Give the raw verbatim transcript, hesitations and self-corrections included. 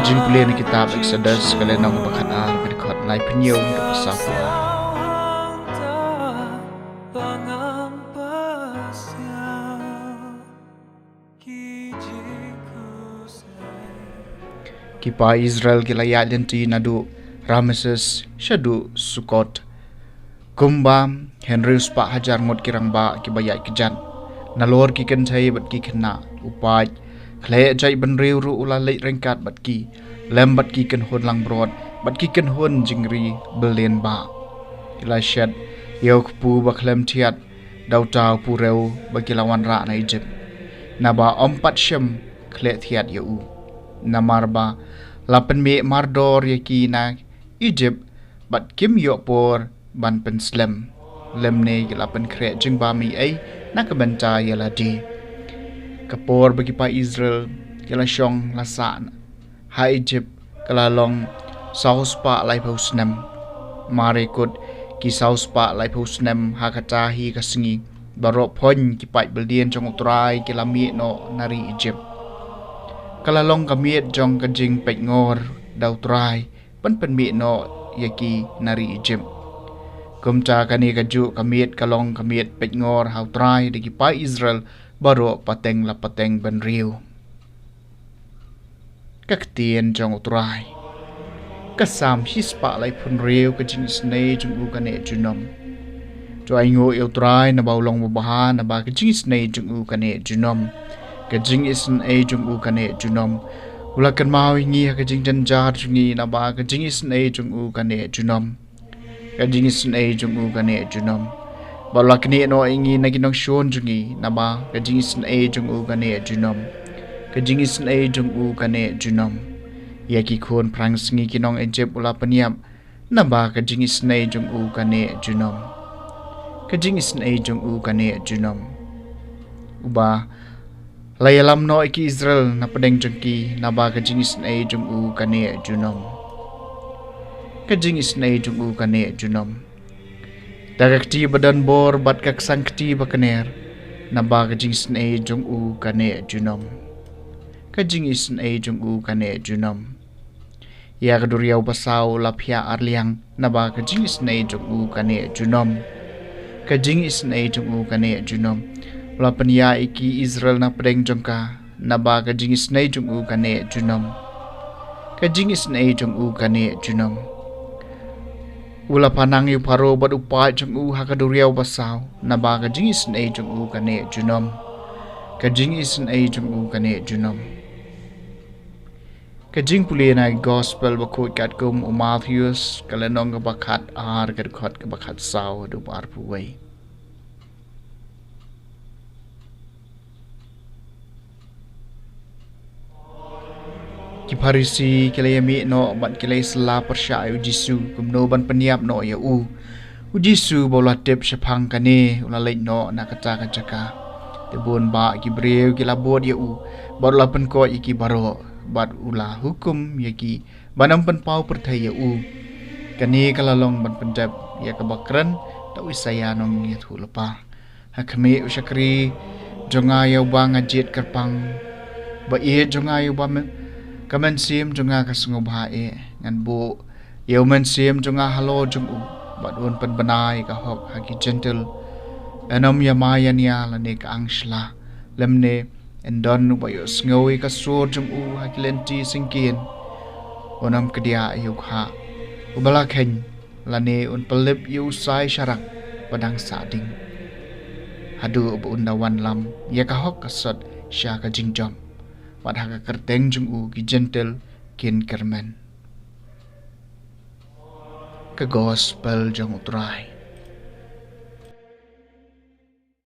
Jingpule na kitab Exodus, ka lynnong ba khatar, ka dkhot laiphew hynñiew haduh ba saphew ar. Ki paid Israel ki la ïaid lynti naduh Rameses shaduh Sukot. Kumba hynriew spah hajar ngut ki rangbah kiba ïaid kjat, nalor ki kynthei bad ki khynnah. U paid khleh jaitbynriew ruh u la leit ryngkat bad ki, lem bad ki kynhun langbrot bad ki kynhun jingri byllienbah. Ki la shet ïa u kpu ba khlem thiat da uta u purew ba ki la wanrah na Ijipt, naba ym pat shym khleh thiat ïa u. Namar ba la pynmih mardor ïa ki na Ijipt, bad kim ïoh por ban pynslem, lymne ki la pynkhreh jingbam ei ei na ka bynta ïa lade. Ka por ba ki paid Israel ki la shong la sah ha Ijipt ka la long saw spah laiphew snem. Mar ïa kut ki saw spah laiphew snem, ha kata hi ka sngi baroh phoiñ ki paid byllien jong U Trai ki la mih noh na ri Ijipt. Ka la long ka miet jong ka jingpeitngor da U Trai ban pynmih noh ïa ki na ri Ijipt. Kumta kane kajuh ka miet ka long ka miet peitngor ha U Trai da ki paid Israel baroh pateng la pateng bynriew. Ka ktien jong U Trai. Ka Salm shispah laiphew hynriew. Ka jingisynei jong u ka neh junom. To ainguh ïa U Trai naba u long babha, naba ka jingisynei jong u ka neh junom. Ka jingisynei jong u ka neh junom. U la kynmaw ïa ngi ha ka jingjynjar jong ngi, naba ka jingisynei jong u ka neh junom. Ka jingisynei jong u ka neh junom. Bad u la knieh noh ïa ngi na ki nongshun jong ngi, naba ka jingisynei jong u ka neh junom. Ka jingisynei jong u ka neh junom. Ïa ki khun phrangsngi ki nong Ijipt u la pynïap, naba ka jingisynei jong u ka neh junom. Ka jingisynei jong u ka neh junom. Uba la ïalam noh ïa ki Israel na pdeng jong ki, naba ka jingisynei jong u ka neh junom. Ka jingisynei jong u ka neh junom. Da ka kti ba don bor bad ka ksang kti ba kner, naba ka jingisynei jong u ka neh junom. Ka jingisynei jong u ka neh junom. Ïa ka duriaw basaw u la phiah arliang, naba ka jingisynei jong u ka neh junom. Ka jingisynei jong u ka neh junom. U la pynïaid ïa ki Israel na pdeng jong ka, naba ka jingisynei jong u ka neh junom. Ka jingisynei jong u ka neh junom. U la pynang ïa u Pharaoh bad u paid jong u ha ka duriaw basaw, naba ka jingisynei jong u ka neh junom. Ka jingisynei jong u ka neh junom. Ka jingpule na Gospel bakhuid katkum u Mathaios, ka lynnong kaba khatar, ka dkhot kaba khatsaw haduh ba arphew wei. Ki Pharisi ki la ïamih noh bad ki la ïasylla pyrshah ïa u Jisu kumno ban pynïap noh ïa u. U Jisu ba u la tip shaphang kane, u la leit noh na kata ka jaka. Te bun bah ki briew ki la bud ïa u, bad u la pynkoit ïa ki baroh, bad u la hukum ïa ki ban ym pynpaw pyrthei ïa u. Kane ka la long ban pyndep ïa kaba kren da u Isaïah nongïathuhlypa: Ha khmih u shakri jong nga ïa uba nga jied kyrpang, ba ïeit jong nga ïa uba men-, ka mynsiem jong nga ka sngewbha eh. Ngan buh ïa u mynsiem jong nga halor jong u, bad un pynbna ïa ka hok ha ki Jentil. Yn ym ïa mai ïa nia lane ka angshla, lymne yn don uba ïohsngew ïa ka sur jong u ha ki lynti syngkien. Un ym kdiah ïa u kha uba la kheiñ, lane un pynlip ïa u sai sharak ba dang sah ding, haduh ba un da wanlam ïa ka hok ka sot sha ka jingjop, bad ha ka kyrteng jong u ki Jentil kin kyrmen. Ka Gospel jong U Trai.